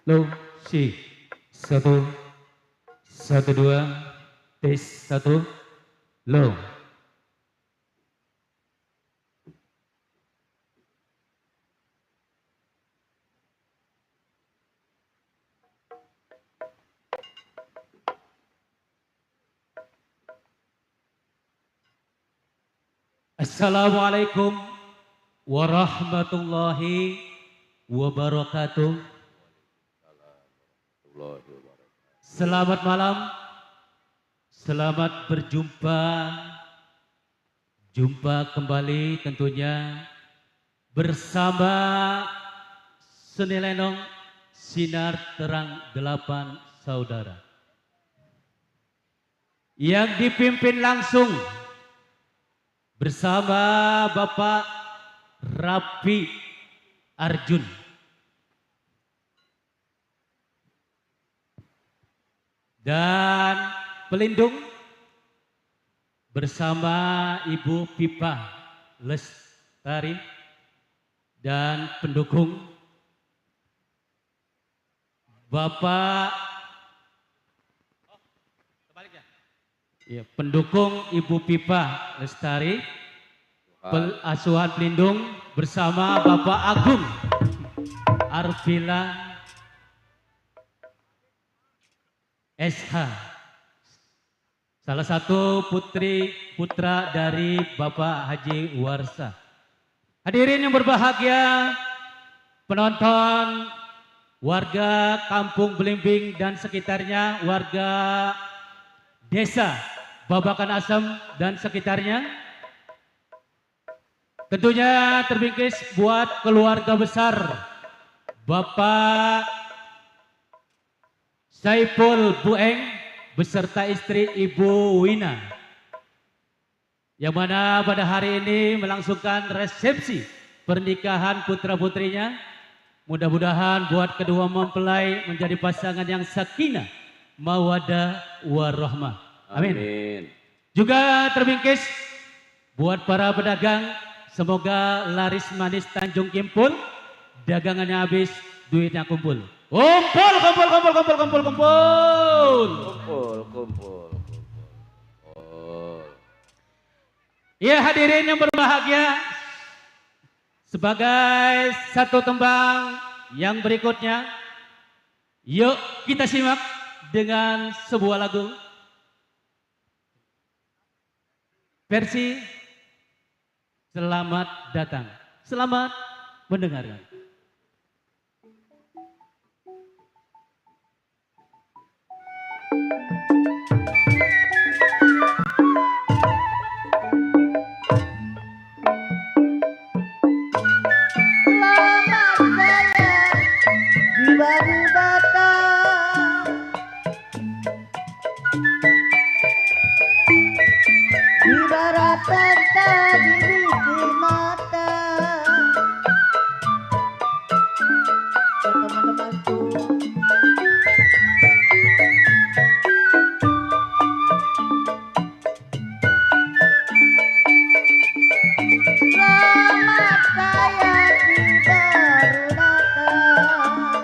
Low, si, satu, satu dua, tes satu, low. Assalamualaikum warahmatullahi wabarakatuh. Selamat malam, selamat berjumpa. Jumpa kembali tentunya bersama Seni Lenong Sinar Terang 8 Saudara. Yang dipimpin langsung bersama Bapak Rapi Arjun. Dan pelindung bersama Ibu Pipa Lestari dan pendukung Bapak pendukung Ibu Pipa Lestari, asuhan pelindung bersama Bapak Agung Arvila SH, salah satu putra dari Bapak Haji Warsa. Hadirin yang berbahagia, penonton, warga Kampung Belimbing dan sekitarnya, warga Desa Babakan Asem dan sekitarnya. Tentunya terbingkis buat keluarga besar Bapak Saiful Bueng beserta istri Ibu Wina, yang mana pada hari ini melangsungkan resepsi pernikahan putra putrinya. Mudah-mudahan buat kedua mempelai menjadi pasangan yang sakinah, mawaddah, warahmah. Amin. Juga terbingkis buat para pedagang, semoga laris manis Tanjung Kimpul, dagangannya habis, duitnya kumpul. Kumpul. Ya hadirin yang berbahagia, sebagai satu tembang yang berikutnya, yuk kita simak dengan sebuah lagu versi Selamat Datang. Selamat mendengarkan. tata dibikin mata. Teman-temanku. Selamat saya di baru datang.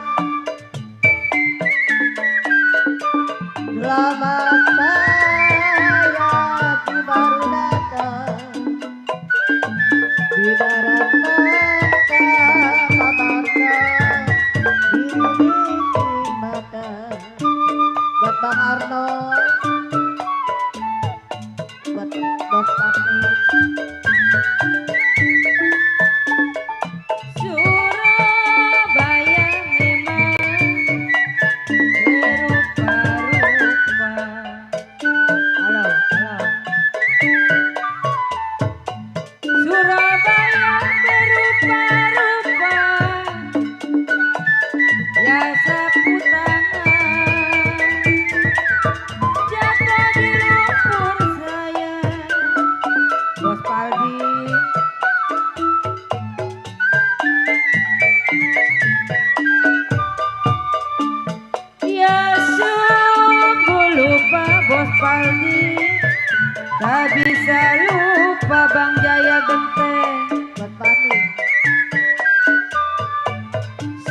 Selamat saya di baru datang. Di barat mata kabarnya dibikin mata. Buat Bang Arnold, buat Bos Patmi. Surabaya memang berupa-rupa. Halo, halo. Surabaya berupa-rupa. Ya sapu tangan jatuh di lumpur saya. Bos Paldi. Ya sungguh lupa Bos Paldi, tak bisa lupa Bang Jaya Genteng. Buat Patmi.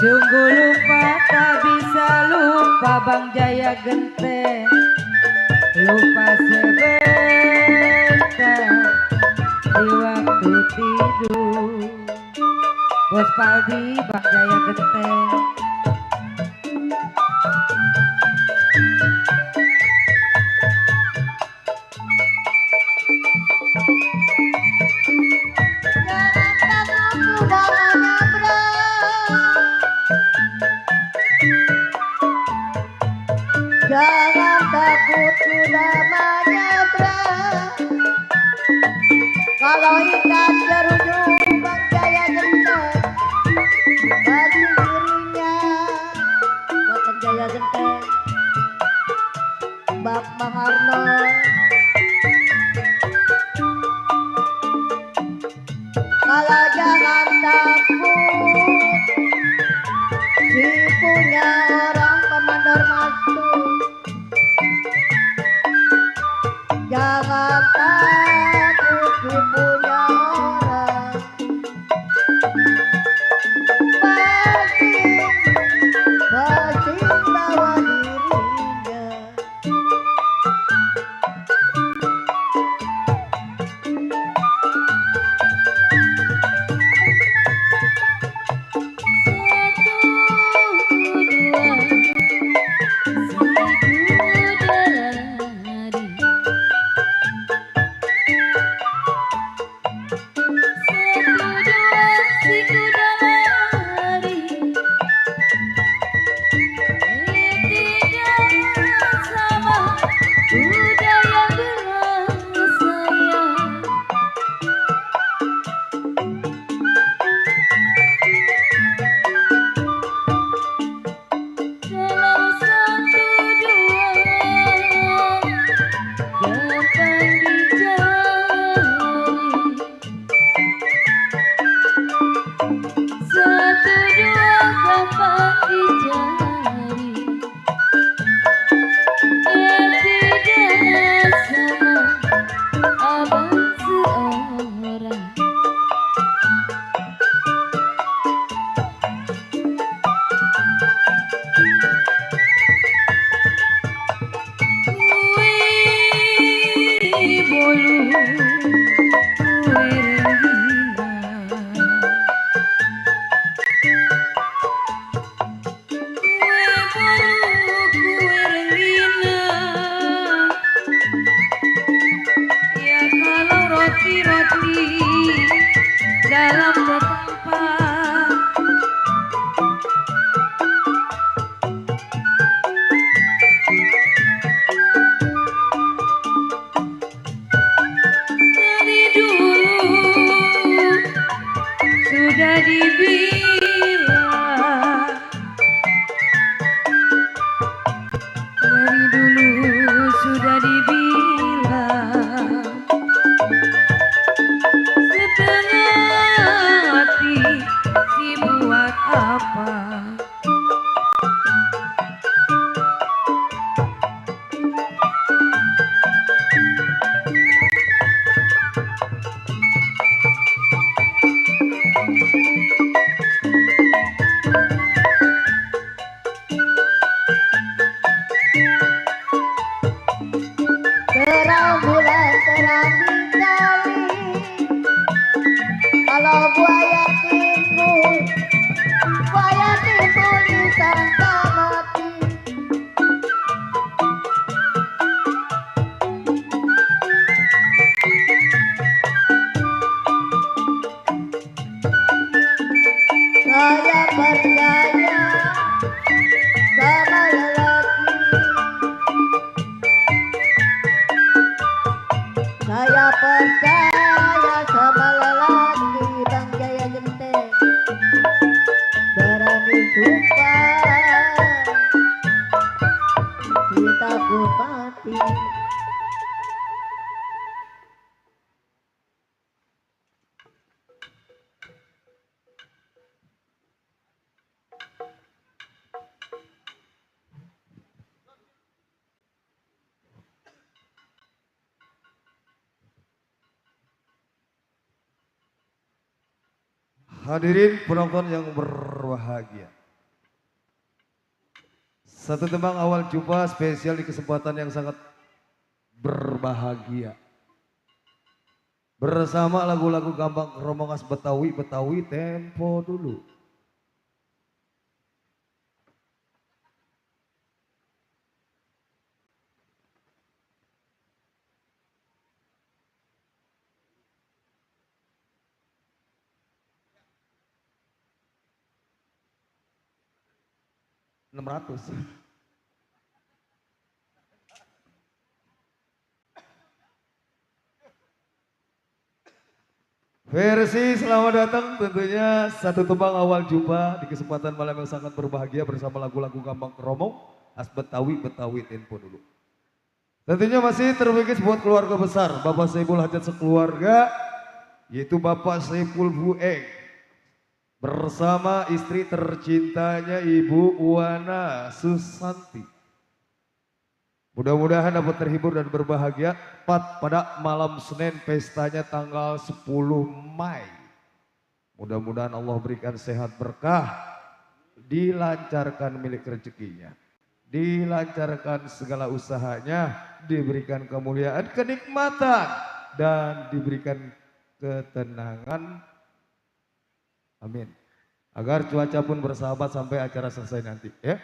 Sungguh lupa tak bisa lupa Bang Jaya Genteng. Lupa sebentar di waktu tidur. Bos Paldi, Bang Jaya Genteng. Jangan takut sudah menyeberang. Kalau ikan berujung Bang Jaya Genteng, bagi dirinya buat Bang Jaya Genteng, Bang Arnold. Kalau jangan takut, si punya orang pemandor masuk. Jangan takut, si punya orang masing bawa dirinya. dalam betapa dari dulu sudah dibilang, dari dulu sudah dibilang percaya sama lelaki Bang Jaya Genteng, berani sumpah cintaku mati. Hadirin penonton yang berbahagia, satu tembang awal jumpa spesial di kesempatan yang sangat berbahagia. Bersama lagu-lagu Gambang Kromong khas Betawi, Betawi tempo dulu. Enam ratus. Versi selamat datang tentunya satu tembang awal jumpa di kesempatan malam yang sangat berbahagia bersama lagu-lagu Gambang Kromong khas Betawi, Betawi tempo dulu. Tentunya masih terbikin buat keluarga besar Bapak Saiful Hajat sekeluarga, yaitu Bapak Saiful Bueng bersama istri tercintanya Ibu Wana Susanti. Mudah-mudahan dapat terhibur dan berbahagia pada malam Senin pestanya tanggal 10 Mei. Mudah-mudahan Allah berikan sehat berkah, dilancarkan milik rezekinya, dilancarkan segala usahanya, diberikan kemuliaan, kenikmatan, dan diberikan ketenangan. Amin. Agar cuaca pun bersahabat sampai acara selesai nanti, ya.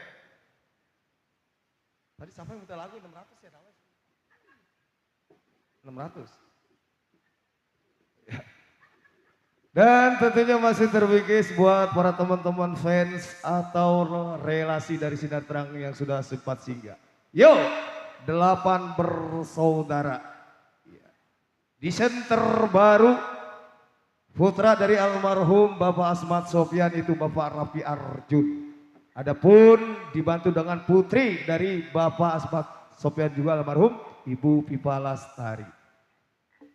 Tadi siapa yang minta lagu 600 ya? 600. Ya. Dan tentunya masih terbikis buat para teman-teman fans atau relasi dari Sinar Terang yang sudah sempat singgah. Yo, 8 bersaudara. Desain terbaru putra dari almarhum Bapak Asmat Sofyan itu Bapak Raffi Arjun. Adapun dibantu dengan putri dari Bapak Asmat Sofyan juga almarhum Ibu Pipa Lastari.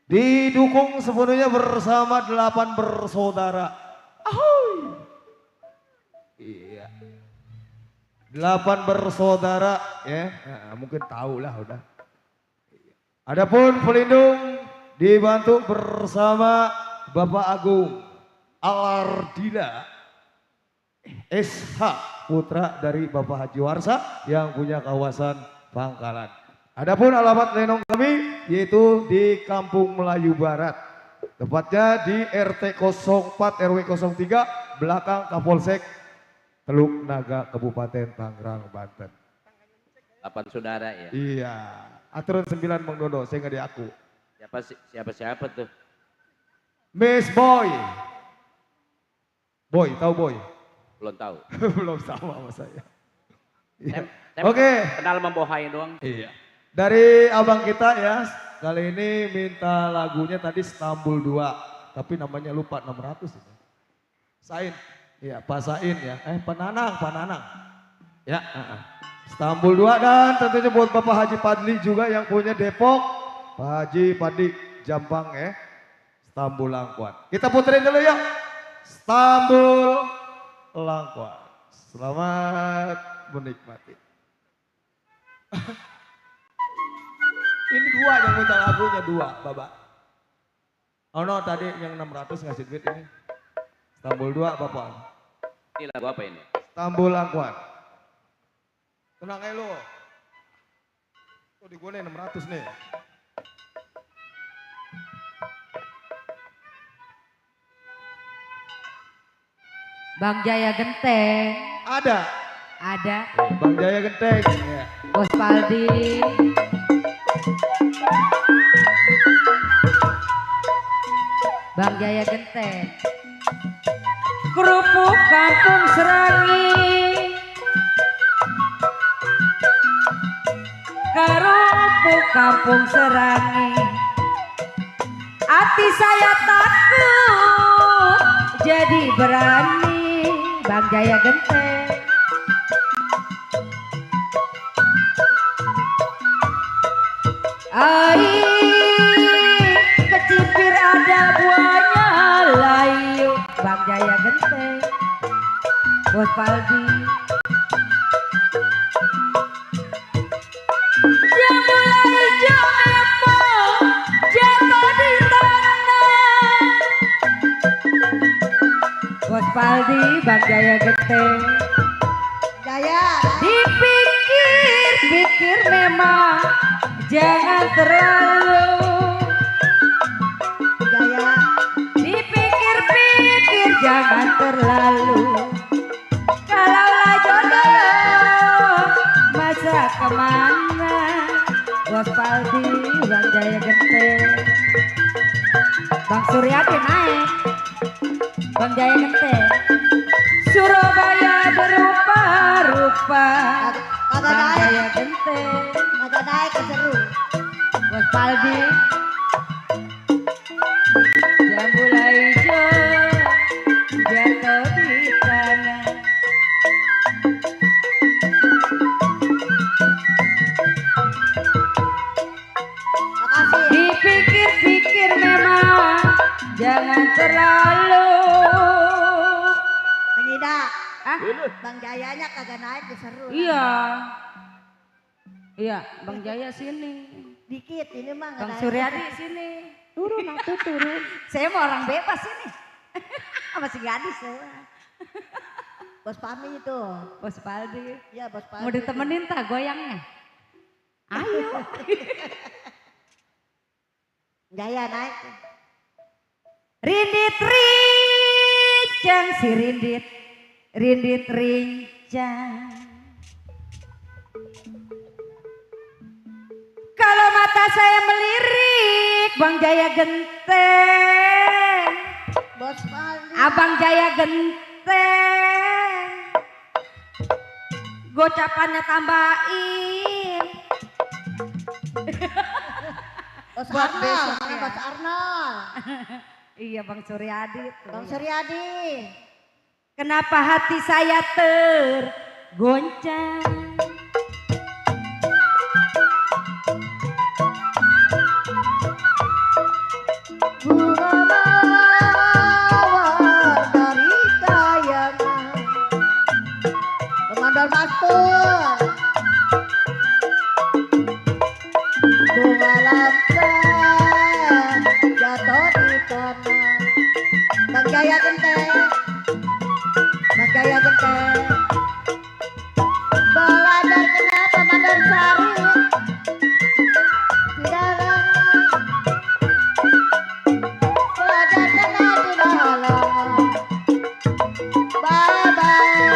Didukung sepenuhnya bersama 8 bersaudara. Ahoy! Iya. 8 bersaudara ya, mungkin tahu lah udah. Adapun pelindung dibantu bersama Bapak Agung Alardila SH, putra dari Bapak Haji Warsa yang punya kawasan Pangkalan. Adapun alamat lenong kami yaitu di Kampung Melayu Barat. Tepatnya di RT 04 RW 03 belakang Kapolsek Teluk Naga Kabupaten Tangerang, Banten. 8 saudara ya? Iya, aturan 9 Bang Dodo, saya nggak diaku. Siapa tuh? Miss Boy. Boy, tahu Boy? Belum tahu. Belum sama saya. Iya. Saya Oke. kenal membohai doang. Iya. Dari abang kita ya, kali ini minta lagunya tadi Istanbul 2, tapi namanya lupa 600 ini. Sain, iya Pak Sain ya, Pananang. Ya, Istanbul 2 dan tentunya buat Bapak Haji Padli juga yang punya Depok, Pak Haji Padli Jampang ya, Istanbul Langkuan. Kita puterin dulu ya, Istanbul Langkuan. Selamat menikmati. Ini 2 yang minta lagunya 2, Bapak. Oh no, tadi yang 600 ngasih duit ini. Istanbul 2, Bapak. Ini lagu apa ini? Istanbul Langkuan. Tenang aja lo. Tuh di gue nih 600 nih. Bang Jaya Genteng. Ada. Ada. Bang Jaya Genteng. Ya. Bos Paldi. Bang Jaya Genteng. Kerupuk kampung Serangi. Kerupuk kampung Serangi. hati saya takut jadi berani. Bang Jaya Genteng. Air kecipir ada buahnya layu. Bang Jaya Genteng. Bos Paldi. Dia mulai jatuh di tanah. Bos Paldi, Bang Jaya Genteng. Jaya. Dipikir-pikir memang jangan terlalu. Jaya. Dipikir-pikir jangan terlalu. Kalaulah jodoh masa kemana. Bos Paldi, Bang Jaya Genteng. Bang Suryadi naik. Bang Jaya Genteng. Surabaya berupa-rupa. Kagak Bang naik. Jaya Genteng. Kagak naik ke seru. Bos Paldi. Jambu hijau jatuh di tanah. Makasih. Dipikir-pikir memang jangan terlalu. Mengida. Ah, Bang Jayanya kagak naik ke seru. iya. Iya, Bang Jaya sini. Dikit ini mah nggak Bang naik. Suryadi sini. Turun atuh turun. Saya mau orang bebas ini. Masih gadis saya. Bos Pami itu. Bos Paldi. Iya Bos Pami. Mau ditemenin tak goyangnya? Ayo. Jaya naik. Rindit rincang si rindit. Rindit rincang. Kalau mata saya melirik, Bang Jaya Genteng. Bos Pami. Abang Jaya Genteng. Gocapannya tambahin. Bos Buat Arnold. besok Mana ya. Bos Arnold. Iya Bang Suryadi tuh. Bang Suryadi. Kenapa hati saya tergoncang? Bunga mawar dari kayangan. Komandan Mastur. Bunga lampah jatuh di tanah. Bang Jaya Genteng. Bang Jaya Genteng. Belajar kenapa Komandan Sari. Di dalam. Belajar kenapa di dalam. Bye-bye.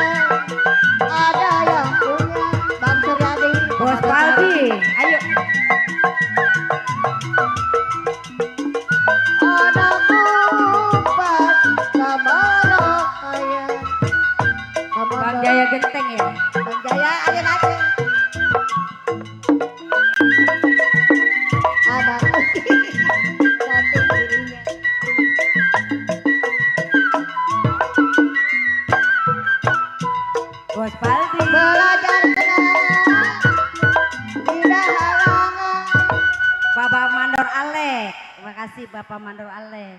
Ada yang punya. Bang Suryadi. Bos Paldi, ayo. Ada kupat sama kaya. Bang Jaya Genteng ya. Bang Jaya ada nanti. Ada nanti dirinya. Bos Paldi. Belajar kenal tidak halangan. Bapak Mandor Alek. Terima kasih Bapak Mandor Alek.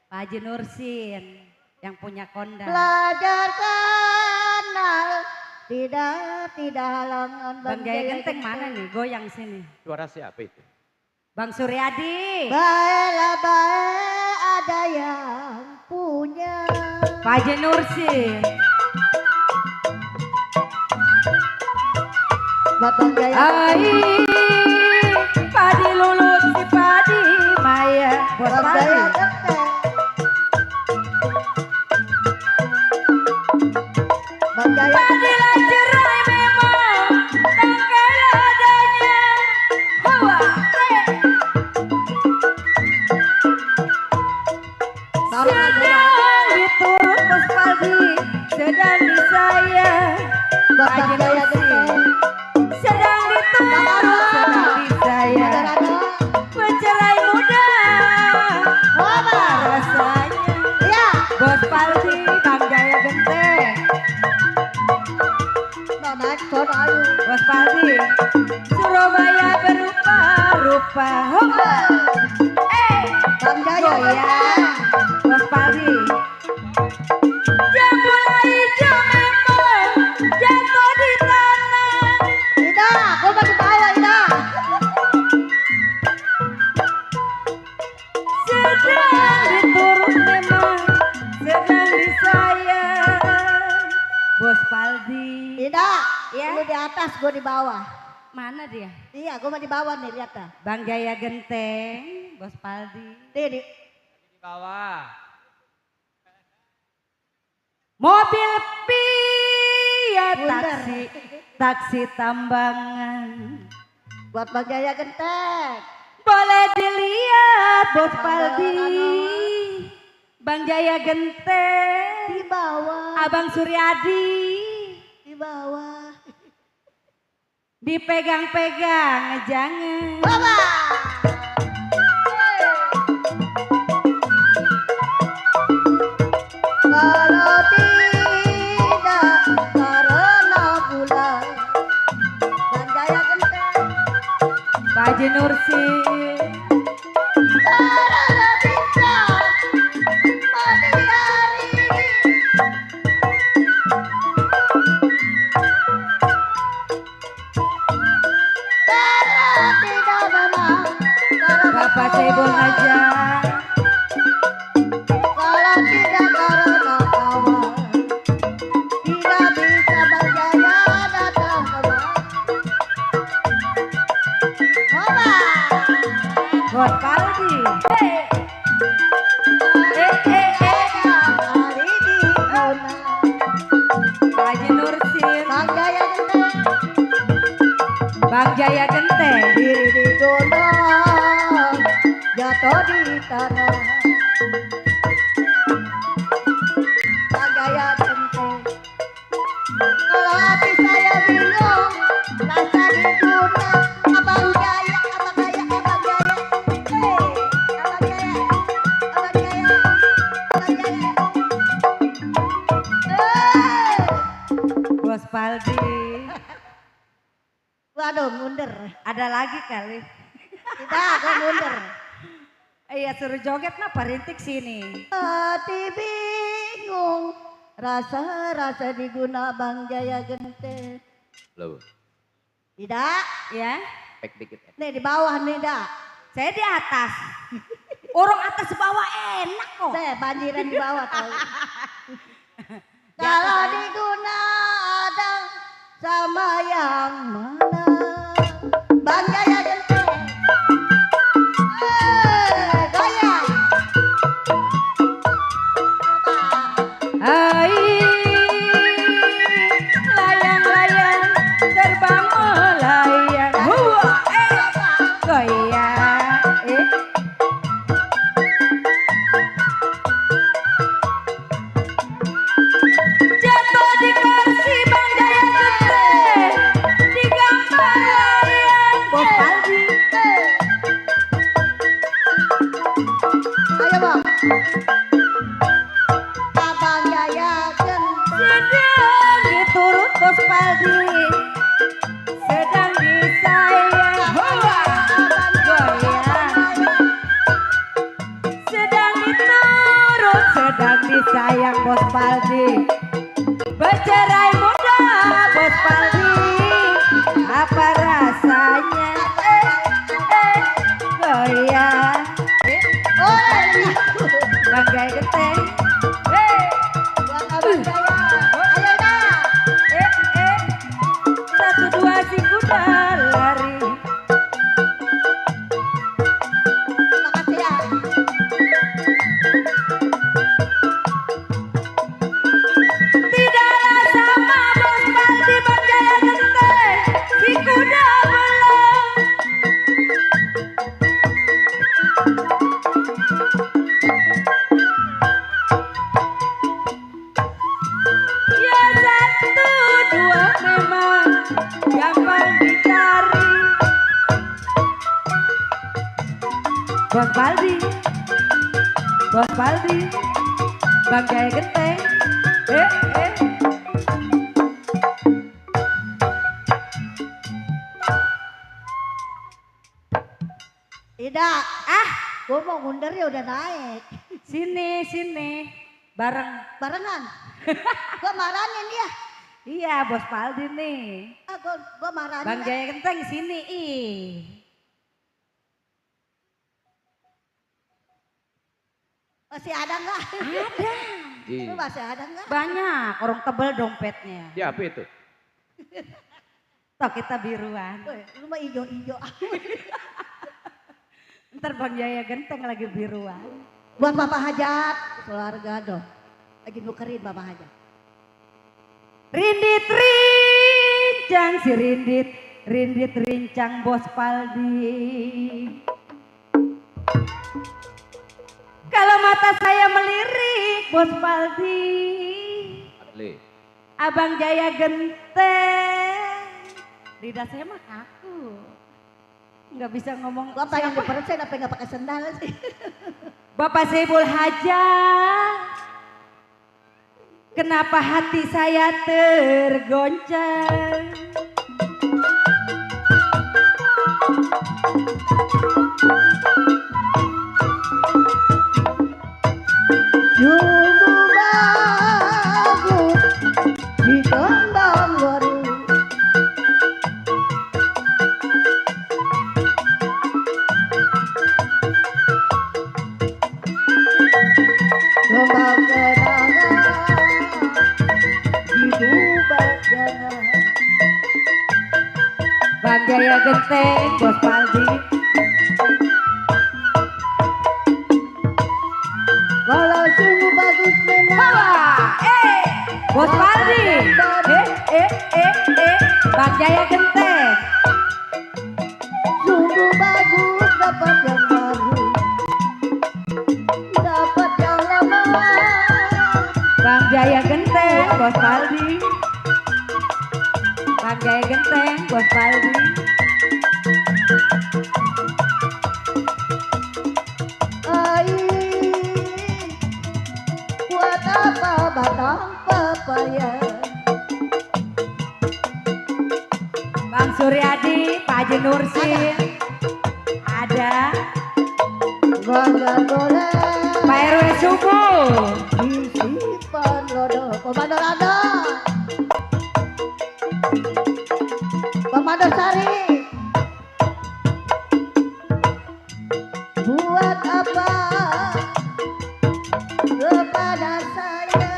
Pak Haji Nursin yang punya kondang. Belajar kenal tidak halangan. Bang Jaya Genteng mana nih? Goyang sini. Suara siapa itu? Bang Suryadi. Baiklah baik ada yang punya. Pak Haji Nursin. Bapak Jaya. Ai, padi lulut si padi maya. Bos Bang Paldi. Jaya Genteng. Bang Jaya. Padilah cerai memang tanggal adanya. Hawa. Sedang diturut Bos Paldi, sedang disayang. Bapak Haji Jaya Nursin. Genteng. Sedang diturut, sedang disayang. Ada-ada. Pencerai muda Bos Paldi. Surabaya berupa-rupa. Hoba. Bang Jaya Goyang. Bos Paldi. Jambu hijau memang jatuh di tanah. Ida, kau masih bawa Ida. Sedang diturun memang, sedang disayang. Bos Paldi. Ida, Ya? lu di atas, gua di bawah. Mana dia? Iya, gua mah di bawah nih, lihat dah. Bang Jaya Genteng, Bos Paldi. Nih, di Mobil Fiat Bundar. taksi tambangan. buat Bang Jaya Genteng. Boleh dilihat Bos Paldi. Aduh. Bang Jaya Genteng, Di bawah, Abang Suryadi. di bawah. Dipegang-pegang jangan. Baba. Kalau tidak karena bulan Bang Jaya Genteng. Pak Haji Nursin. Karena bintang pagi hari karena tidak memang karena Bapak Saibul aja. kalau tidak karena kawan tidak bisa Bang Jaya datang kemari. Mama. Bos Paldi. Hari di Guna Pak Haji Nursin. Bang Jaya Genteng Bang Jaya Genteng. diri di Guna jatuh di tanah Bang Jaya Genteng kalau hati saya bingung rasa di Guna Abang Jaya Abang Jaya Abang Jaya Abang Jaya Abang Jaya Abang Jaya Bos Paldi. waduh mundur Ada lagi kali. tidak kok mundur Iya suruh joget nah perintik sini. hati bingung rasa-rasa di Guna Bang Jaya Genteng Loh, tidak Ya. pek dikit ya. nih di bawah nih dah Saya di atas. Orang atas bawah enak kok. saya banjiran di bawah tahu Di atas kalau aja. di Guna ada sama yang mana Bang Jaya Genteng goyang Hai layang-layang terbang melayang. Hua, goyang. Jatuh di kursi Bang Jaya Genteng, di gambar layang. Bos Paldi. ayo bang Abang Jaya Genteng Sedang diturut Bos Paldi, sedang disayang. Hua, goyang. Sedang diturut, sedang disayang Bos Paldi. Bercerai muda Bos Paldi, apa rasanya? Goyang. Bang Jaya Genteng. buat Abang Jaya ayo dah Satu dua si kuda lari. makasih ya Tidaklah sama Bos Paldi Bang Jaya Genteng, si kuda belum. Ya satu dua memang gampang dicari. Bos Paldi, Bos Paldi, Bang Jaya Genteng. Ya, Ah, gue mau mundur ya udah naik. sini. Barengan. Gue marahin dia. Iya, Bos Paldi nih. Ah, gue marahin. Bang Jaya Genteng sini, ih. Masih ada nggak? Ada. Lu masih ada nggak? Banyak, orang tebel dompetnya. Siapa itu? Toh kita biruan. Woi, lu mah ijo-ijo. Ntar Bang Jaya Genteng lagi biruan. Buat Bapak Hajat, keluarga dong. Lagi nukerin Bapak Hajat. Rindit rincang si rindit rincang Bos Paldi. Kalau mata saya melirik Bos Paldi, Adli. Abang Jaya Genteng. Lidah saya mah kaku. Nggak bisa ngomong. Gua pengen diperut saya tapi nggak pakai sendal sih. Bapak Saiful Hajat, kenapa hati saya tergoncang? Sungguh bagus di kandang baru. Kembang kenangan hidup jangan. Bang Jaya Genteng, Bos Paldi. Kalau sungguh bagus memang. Hawa, Bos Paldi. Bang Jaya Genteng. Sungguh bagus dapat yang baru, dapat yang lama. Bang Jaya Genteng, Bos Paldi. Bang Jaya Genteng, Bos Paldi. Buat apa batang pepaya? Bang Suryadi, Pak Haji Nursin. Ada. Gak boleh Pak RW Subuh. disimpan lodo. Komando Rado, Komando Sari. Buat apa kepada saya?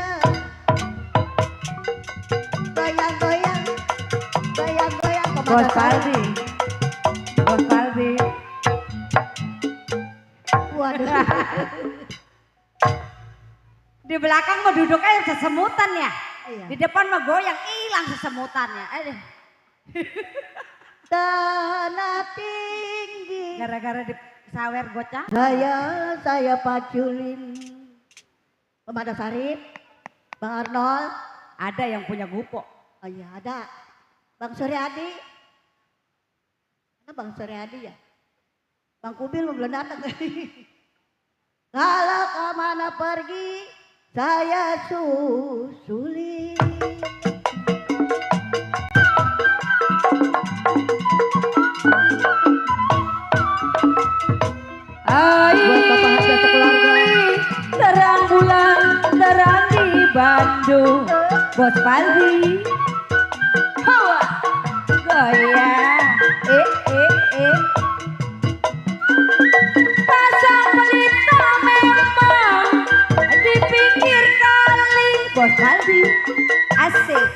Goyang-goyang, goyang-goyang. Bos Komando Sari. Paldi. Bos Paldi. Waduh. Di belakang mau duduk aja sesemutan ya. Iya. Di depan mah goyang, hilang sesemutannya. Aduh. Tanah tinggi. Gara-gara di sawer gocah. Saya paculin. Komando Sarip, Bang Arnold. Ada yang punya gupo. Oh iya ada. Bang Suryadi. Mana Bang Suryadi ya? Bang Kubil belum datang. Kalau kemana pergi, saya susuli. Buat Bapak Haji sekeluarga. Terang bulan, terang di Bandung. Bos Paldi. Hawa. Goyang. Pasang pelita memang di pinggir kali. Bos Paldi. Asik.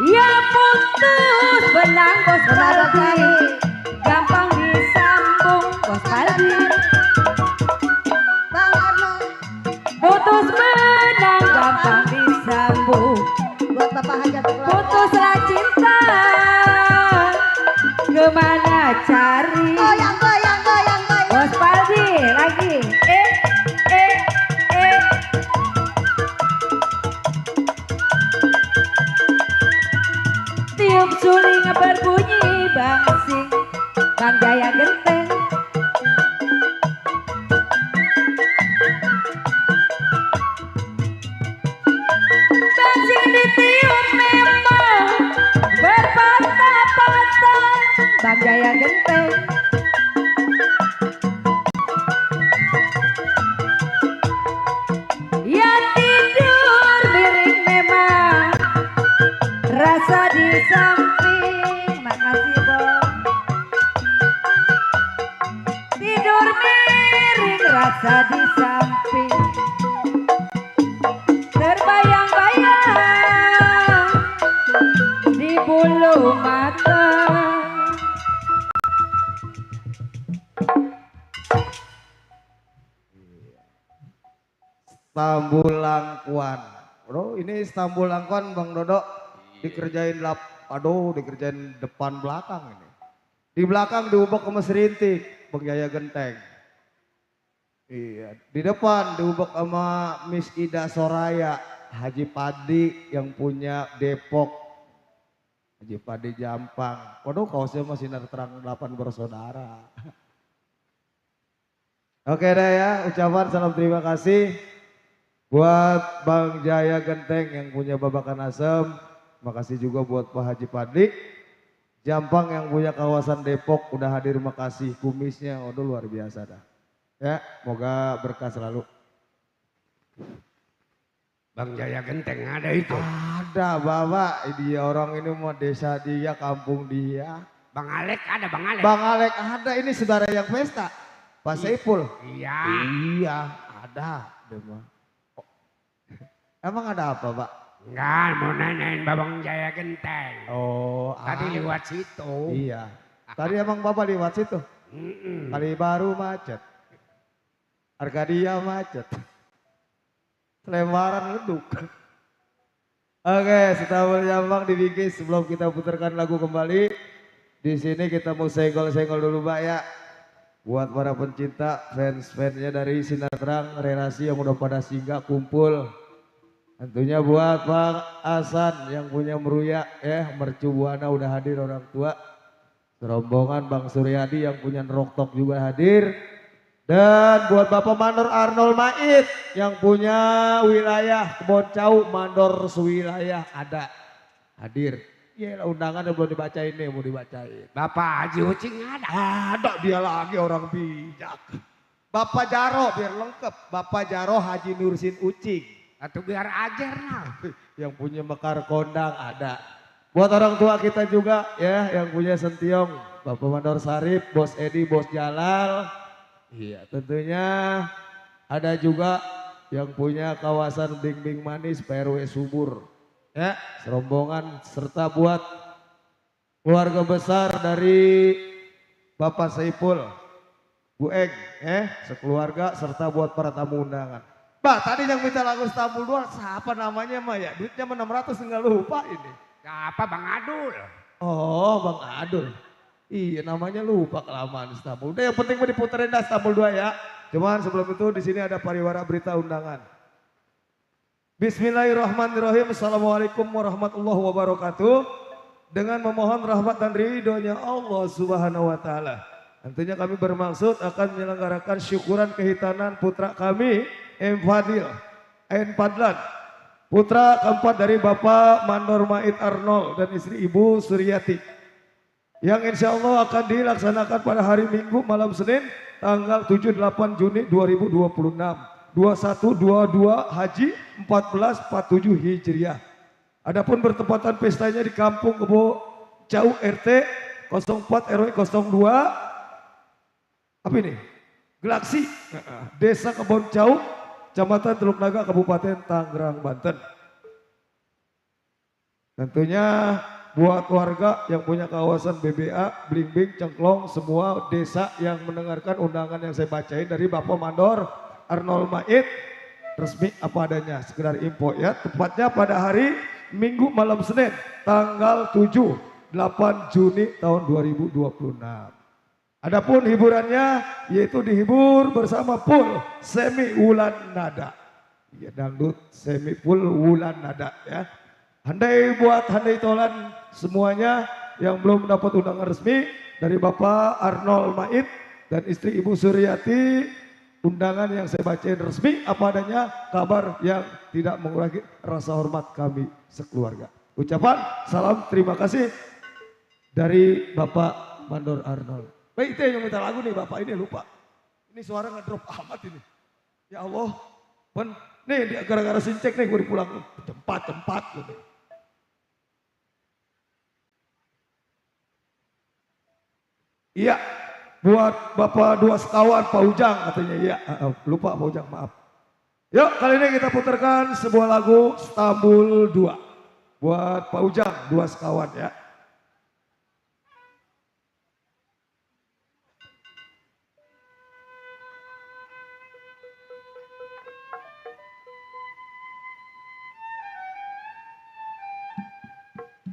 Ya putus benang Bos Paldi. Gampang disambung Bos Paldi. Bang Arnold. Putus benang gampang disambung. Buat Bapak Haji sekeluarga. Putuslah cinta. Kemana cari? Goyang, goyang, goyang, goyang. Bos Paldi lagi. Tiup suling berbunyi bangsing. Bang Jaya Genteng. Bangsing ditiup memang Bang Jaya Genteng. Ya tidur miring memang rasa di samping. Makasih Bang. Tidur miring rasa di samping. Terbayang-bayang di bulu mata. Stambul Langkuan. Bro, ini Stambul Langkuan Bang Dodo dikerjain dikerjain depan belakang ini. Di belakang diubek sama Serintik, Bang Jaya Genteng. Iya, di depan diubek sama Miss Ida Soraya, Haji Padi yang punya Depok. Haji Padi Jampang. Waduh, kaosnya masih sinar terang 8 bersaudara. Oke deh ya, ucapan salam terima kasih buat Bang Jaya Genteng yang punya babakan asem. Makasih juga buat Pak Haji Padi Jampang yang punya kawasan Depok udah hadir, makasih. Kumisnya waduh luar biasa dah. Ya, moga berkah selalu. Bang Jaya Genteng ada itu. Ada Bapak, dia orang ini mau desa dia, kampung dia. Bang Alek ada, Bang Alek. Bang Alek ada, ini saudara yang pesta. Pak Saiful. Iya. Iya, ada. Oh. Emang ada apa Pak? Enggak, mau nanyain Bang Jaya Genteng. Oh, Tadi lewat situ. Iya. Tadi emang Bapak lewat situ? Kali baru macet. Arkadia macet. Lembaran leduk. Oke, Stambul Jampang dibikin sebelum kita putarkan lagu kembali. Di sini kita mau senggol-senggol dulu Mbak ya. Buat para pencinta, fans-fansnya dari Sinar Terang, relasi yang udah pada singgah kumpul. Tentunya buat Bang Hasan yang punya meruya ya, Mercu Buana udah hadir orang tua. Rombongan Bang Suryadi yang punya Neroktok juga hadir. Dan buat Bapak Mandor Arnold Mait yang punya wilayah Kebon Cau, Mandor sewilayah ada hadir. Iya undangan yang belum dibacain nih, mau dibacain. Bapak Haji Ucing ada. Ada dia lagi orang bijak. Bapak Jaro biar lengkap. Bapak Jaro Haji Nursin Ucing. Atau biar ajar nah. Yang punya Mekar Kondang ada. Buat orang tua kita juga ya yang punya Sentiong. Bapak Mandor Sarip, Bos Edi, Bos Jalal. Iya tentunya ada juga yang punya kawasan Bing-Bing Manis PRW Subur. Ya serombongan serta buat keluarga besar dari Bapak Saiful, Bu Eng sekeluarga serta buat para tamu undangan. Mbak tadi yang minta lagu Stambul 2 siapa namanya Mbak ya? Duitnya 600 enggak lupa ini. Siapa Bang Adul? Oh Bang Adul. Iya namanya lupa kelamaan Stambul. Udah yang penting mau diputerin dah Stambul 2 ya. Cuman sebelum itu di sini ada pariwara berita undangan. Bismillahirrahmanirrahim. Assalamualaikum warahmatullahi wabarakatuh. Dengan memohon rahmat dan ridhonya Allah Subhanahu wa taala. Tentunya kami bermaksud akan menyelenggarakan syukuran kehitanan putra kami M Fadil N Padlan. Putra keempat dari Bapak Mandor Mait Arnold dan istri Ibu Suryati. Yang insya Allah akan dilaksanakan pada hari Minggu malam Senin tanggal 7-8 Juni 2026. 2122 Haji 1447 Hijriah. Adapun bertepatan pestanya di Kampung Kebo Cau RT 04 RW 02 apa ini? Galaksi Desa Kebon Cau Kecamatan Teluk Naga Kabupaten Tangerang Banten. Tentunya buat warga yang punya kawasan BBA, Bling-Bling, Cengklong, semua desa yang mendengarkan undangan yang saya bacain dari Bapak Mandor Arnold Mait, resmi apa adanya, sekedar info ya. Tepatnya pada hari Minggu malam Senin, tanggal 7-8 Juni tahun 2026. Adapun hiburannya yaitu dihibur bersama full semi wulan nada. Ya dangdut semi full wulan nada ya. Handai buat handai tolan semuanya yang belum mendapat undangan resmi dari Bapak Arnold Mait dan istri Ibu Suryati, undangan yang saya bacain resmi apa adanya, kabar yang tidak mengurangi rasa hormat kami sekeluarga. Ucapan salam terima kasih dari Bapak Mandor Arnold. Baik, itu yang minta lagu nih Bapak ini lupa. Ini suara ngedrop amat ini. Ya Allah. Nih gara-gara sincek nih gue pulang tempat gitu. Iya, buat Bapak dua sekawan Pak Ujang katanya. Iya, lupa Pak Ujang, maaf. Yuk, kali ini kita putarkan sebuah lagu Istanbul 2. Buat Pak Ujang, dua sekawan ya.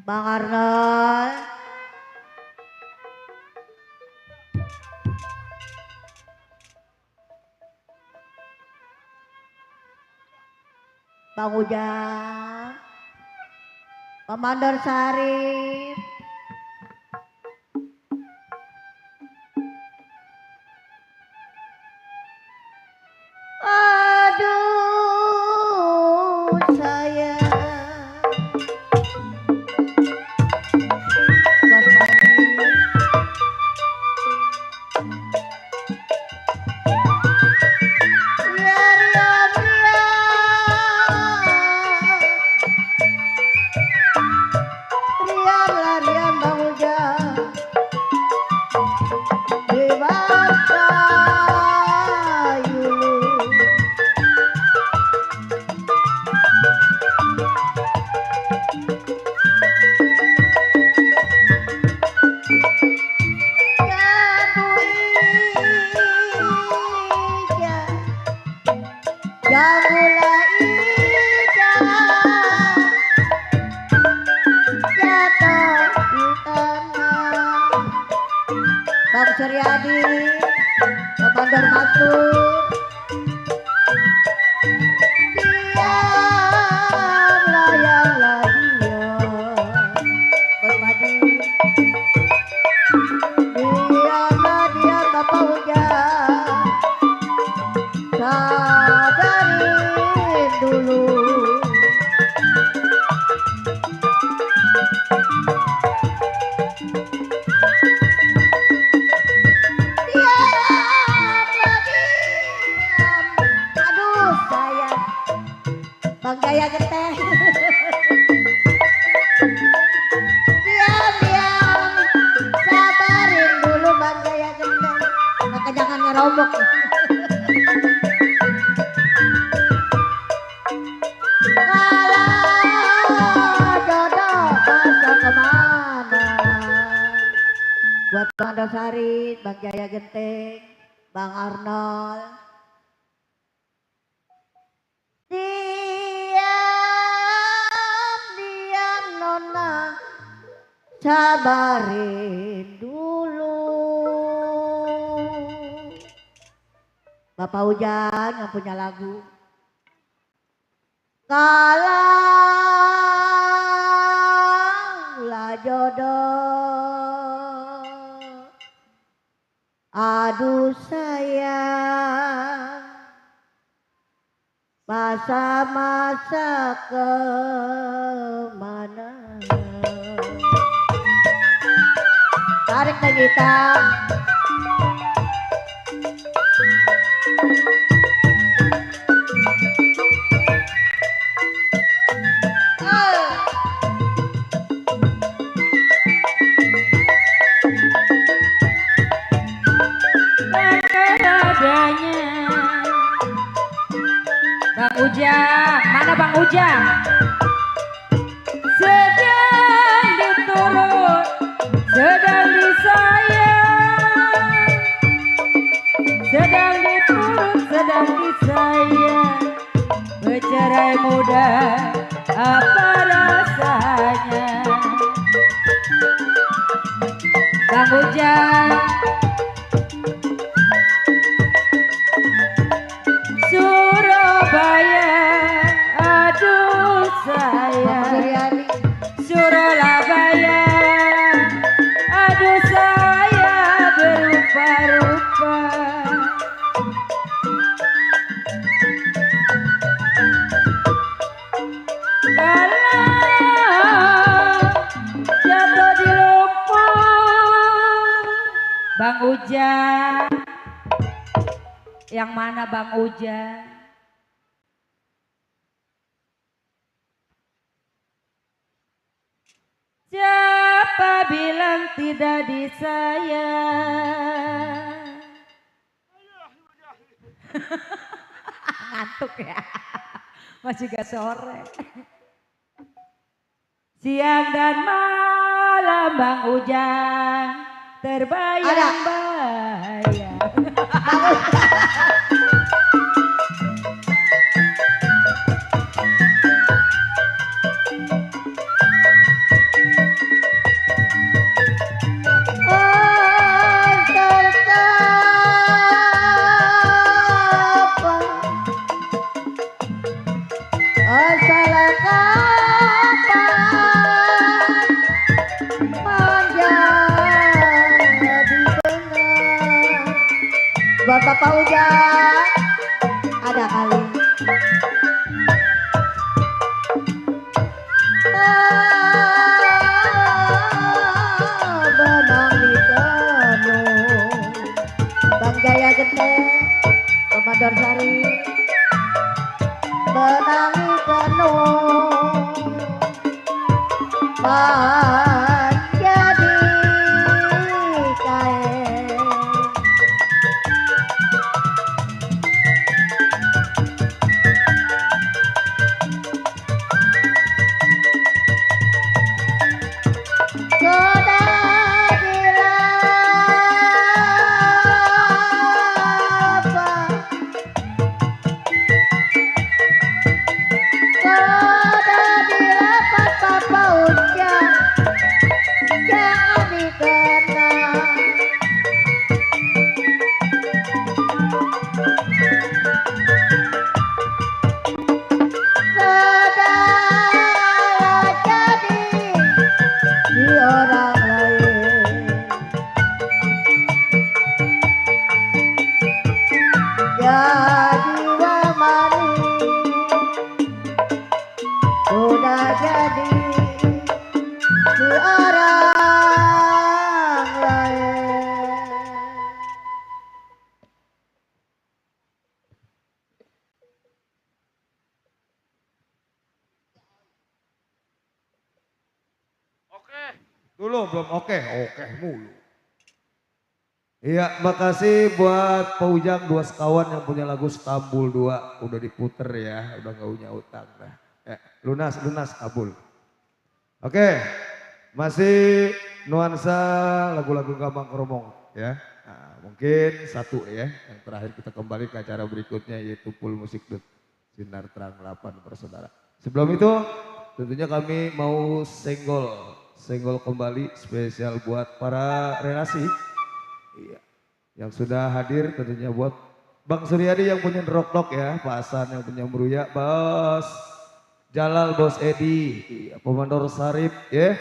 Bang Arnold. Bang Ujang. Pak Mandor Sarip. Aduh sayang. Bang Suryadi, Bang Mandor Masuk, diamlah yang diam, berpadu, diamlah diam Bapak Ujang, sadarin dulu. Bang Jaya Genteng. Diam, sabarin dulu Bang Jaya Genteng. Maka jangan ngerombok. Kalau jodoh masa kemana? Buat Bang Dosari, Bang Jaya Genteng, Bang Arnold. Diam nona, sabarin dulu. Bapak Ujang yang punya lagu. Kalaulah jodoh, aduh sayang, masa-masa kemana? Tarik lagi gitar. Bang Ujang, mana Bang Ujang? Sedang diturut, sedang disayang, sedang diturut, sedang disayang. Bercerai muda, apa rasanya? Bang Ujang, Surabaya, aduh sayang, Surabaya, aduh saya berupa-rupa. Kalau jatuh di lumpur, Bang Ujang. Yang mana Bang Ujang? Siapa bilang tidak disayang? Ngantuk ya, masih gak sore. Siang dan malam Bang Ujang terbayang-bayang. Buat Bapak Ujang ada kali. Benang di tenung Bang Jaya Gede Komandan Sari benang di tenung menjadi kain. Dulu belum oke mulu. Iya, makasih buat Pak Ujang dua sekawan yang punya lagu Stambul 2 udah diputer ya, udah nggak punya utang dah. Lunas kabul. Oke, masih nuansa lagu-lagu Gambang Kromong ya. Nah, mungkin satu ya, yang terakhir kita kembali ke acara berikutnya yaitu Full Musik Dut Sinar Terang 8 bersaudara. Sebelum itu tentunya kami mau senggol kembali spesial buat para relasi. Iya. Yang sudah hadir tentunya buat Bang Suryadi yang punya Rock ya, Pak Hasan yang punya Meruya, Bos Jalal, Bos Edi, iya, Komandor Sarip ya.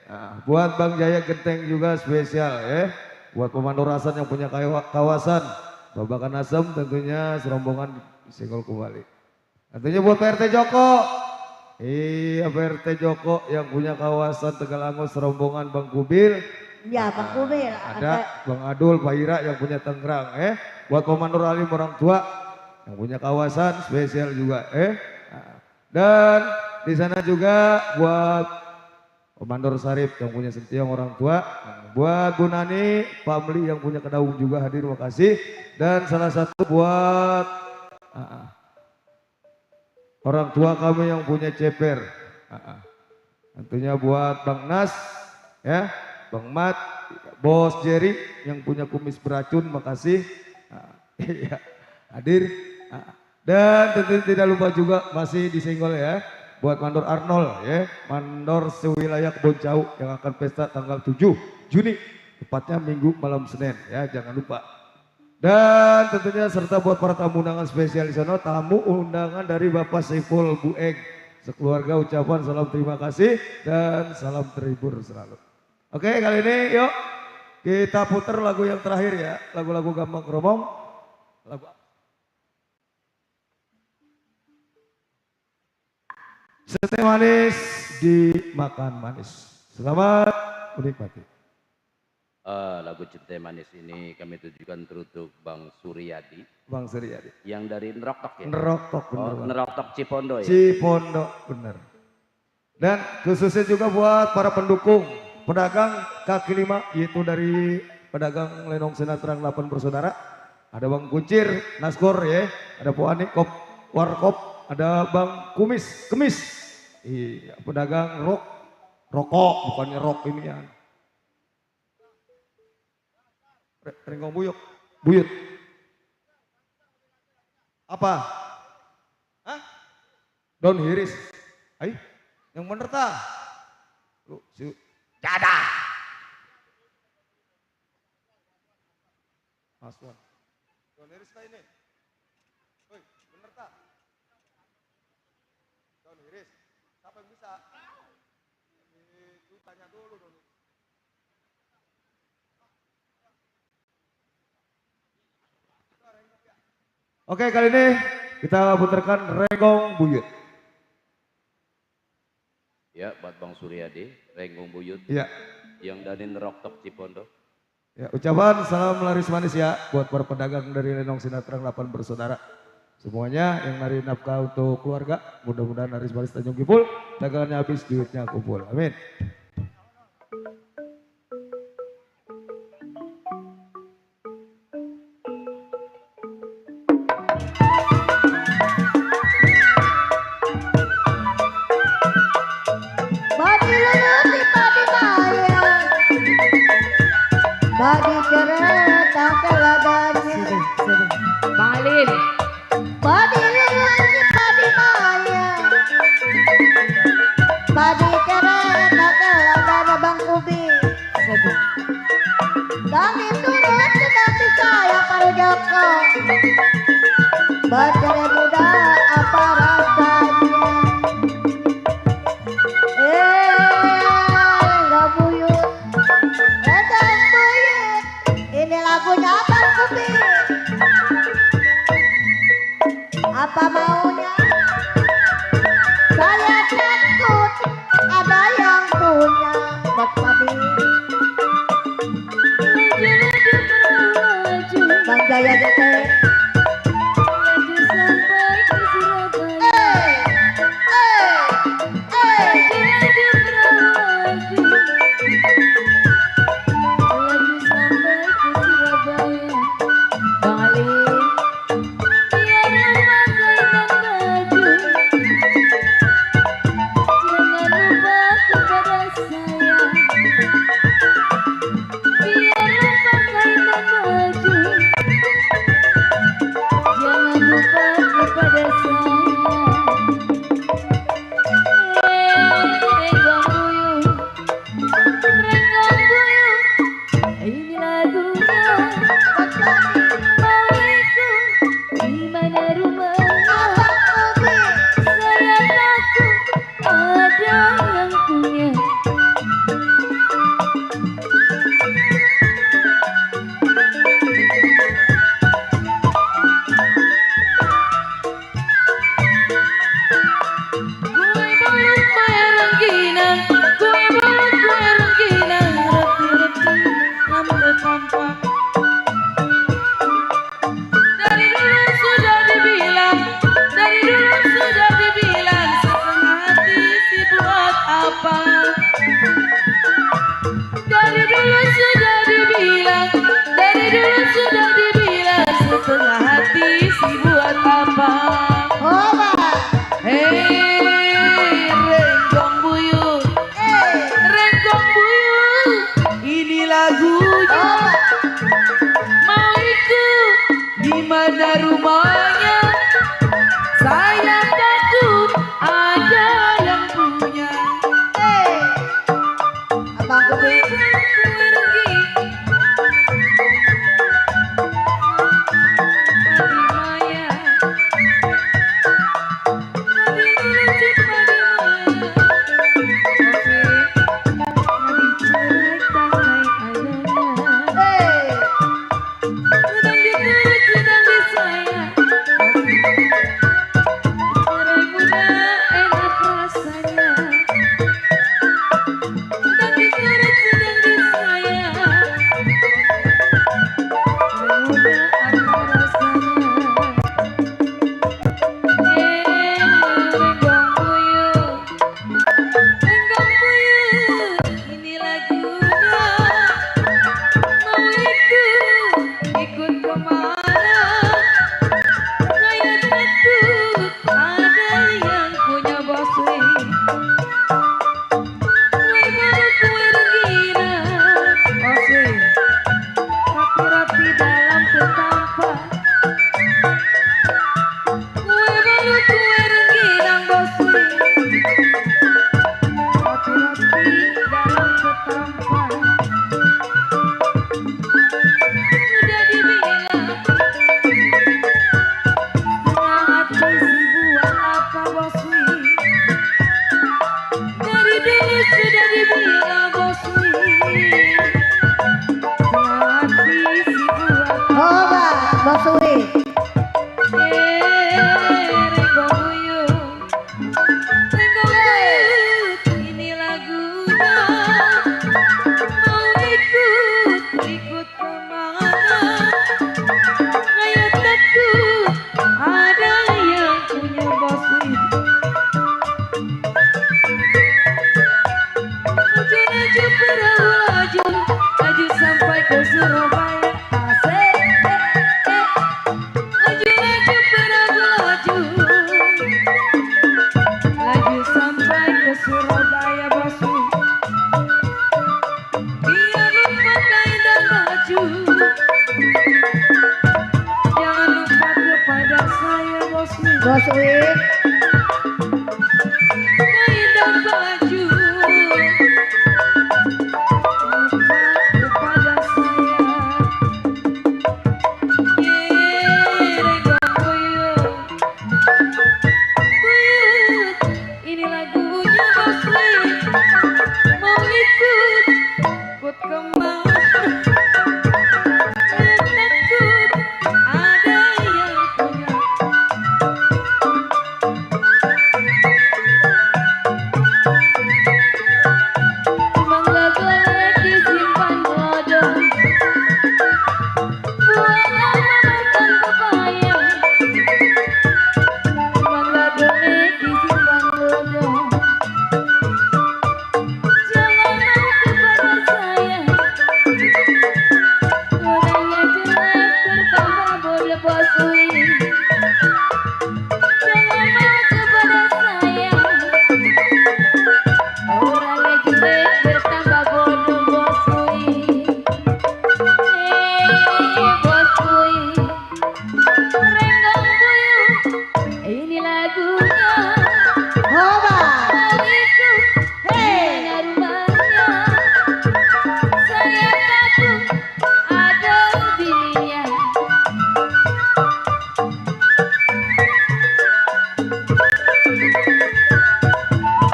Nah, buat Bang Jaya Genteng juga spesial ya. Buat Komandor Hasan yang punya kawasan, Babakan Asem tentunya serombongan senggol kembali. Tentunya buat PRT Joko. Iya, PRT Joko yang punya kawasan Tegalangus serombongan Bang Kubil. Ya Bang Kubil. Ada Bang Adul, Pak Ira yang punya Tangerang Buat Komandor Alim orang tua yang punya kawasan spesial juga Dan di sana juga buat Komandor Sarip yang punya Sentiong orang tua. Buat Bu Nani, Pak Meli yang punya Kedaung juga hadir, makasih. Dan salah satu buat orang tua kami yang punya Ceper. Tentunya buat Bang Nas, ya, Bang Mat, Bos Jerry yang punya kumis beracun, makasih. Iya, hadir. Dan tentu tidak lupa juga masih disenggol ya, buat Mandor Arnold ya, Mandor sewilayah Kebon Cau yang akan pesta tanggal 7 Juni, tepatnya Minggu malam Senin ya, jangan lupa. Dan tentunya serta buat para tamu undangan spesial di sana, tamu undangan dari Bapak Saiful Bueng. Sekeluarga ucapan salam terima kasih dan salam terhibur selalu. Oke, kali ini yuk kita putar lagu yang terakhir ya, lagu-lagu Gambang Kromong. Lagu Sete manis dimakan manis. Selamat menikmati. Lagu Cinta Manis ini kami tujukan untuk Bang Suryadi Bang Suryadi. yang dari Neroktok ya? Neroktok bener. Oh, Neroktok Cipondo ya? Cipondo bener. Dan khususnya juga buat para pendukung pedagang kaki lima, yaitu dari pedagang Lenong Sinatrang 8 bersaudara. Ada Bang Kuncir, Naskor ya, ada Po Ani, Kop, Warkop, ada Bang Kemis. Iya, pedagang rokok, bukannya rok ini ya. Renggong buyut. Apa? Hah? Daun hiris. Ayo, yang bener tah? Lu, Jadah. Aswan. Daun hiris tah ini. Woi, bener tah? Daun hiris. Siapa yang bisa? Itu tanya dulu daun hiris. Oke, kali ini kita putarkan Renggong Buyut. Ya, buat Bang Suryadi, Renggong Buyut. Iya. Yang dari Neroktok Cipondo. Ya, ucapan salam laris manis ya buat para pedagang dari Lenong Sinatrang 8 bersaudara. Semuanya yang nari nafkah untuk keluarga, mudah-mudahan laris manis Tanjung Kipul, dagangannya habis, duitnya kumpul. Amin. Badi lulusi padi maya, badi kereta keladanya. Bang Alin. Badi lulusi padi maya, badi kereta keladanya Bang Kubi. Kami turut tetapi saya para Joko. Bacanya muda apa rasanya? Enggak buyut. Ini lagunya Bang Kubi. Apa maunya? Saya takut ada yang punya Bang Padi. Bang Jaya Jete. Setengah hati si buat apa? Renggong buyut, renggong buyut. Ini lagunya. Mau ikut di mana rumahnya? Saya takut ada yang punya. Abang Kubi. Sedang disayang. Bos Uwi. Ini lagunya mau ikut kemana? Kayak takut ada yang punya Bos Uwi. Laju perahu laju sampai ke Surabaya. Asik. Laju perahu laju sampai ke Surabaya Bos Uwi. Dia lupa kain dan baju. Jangan lupa kepada saya Bos Uwi. Bos Uwi. Kain dan baju. Lupa kepada saya. Buyut, ini lagunya Bos Uwi. Mau ikut kemana? Takut ada yang punya. Mangga golek disimpan bodong. Buah lama makan pepaya. Mangga golek disimpan bodong. Jangan mau kepada saya. Orangnya jelek bertambah bodoh Bos Uwi. Jangan mau kepada saya. Orangnya jelek bertambah bodoh Bos Uwi. Bos Uwi. Renggang buyut. Ini lagunya. Hoba. Mau ikut mana rumahnya. Saya takut ada bininya.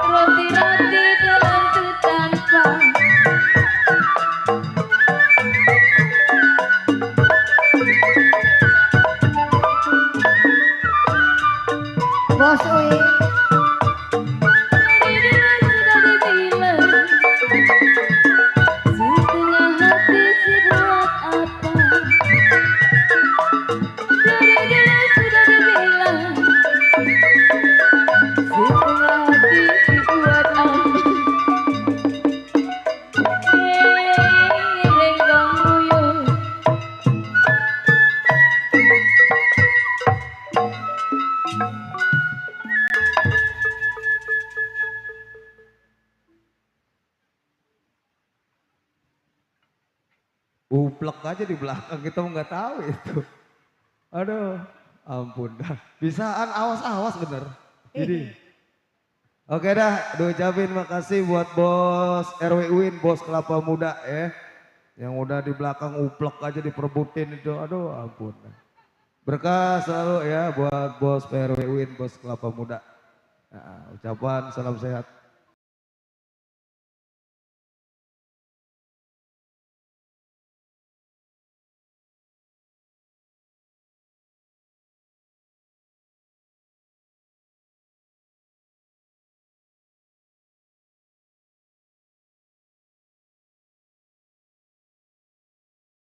Roti-roti dalam tanpa. Bos Uwi. Dari dulu sudah dibilang, setengah hati sih buat apa? Dari dulu sudah dibilang, setengah hati sih buat apa? Renggang buyut. Uplek aja di belakang kita nggak tahu itu. Aduh, ampun dah. Bisaan awas-awas bener. Jadi, oke dah, ucapin makasih buat Bos RW Uin, Bos Kelapa Muda ya. Yang udah di belakang uplek aja diperbutin itu, aduh ampun. Berkah selalu ya buat Bos PRW Uin, Bos Kelapa Muda. Nah, ucapan salam sehat.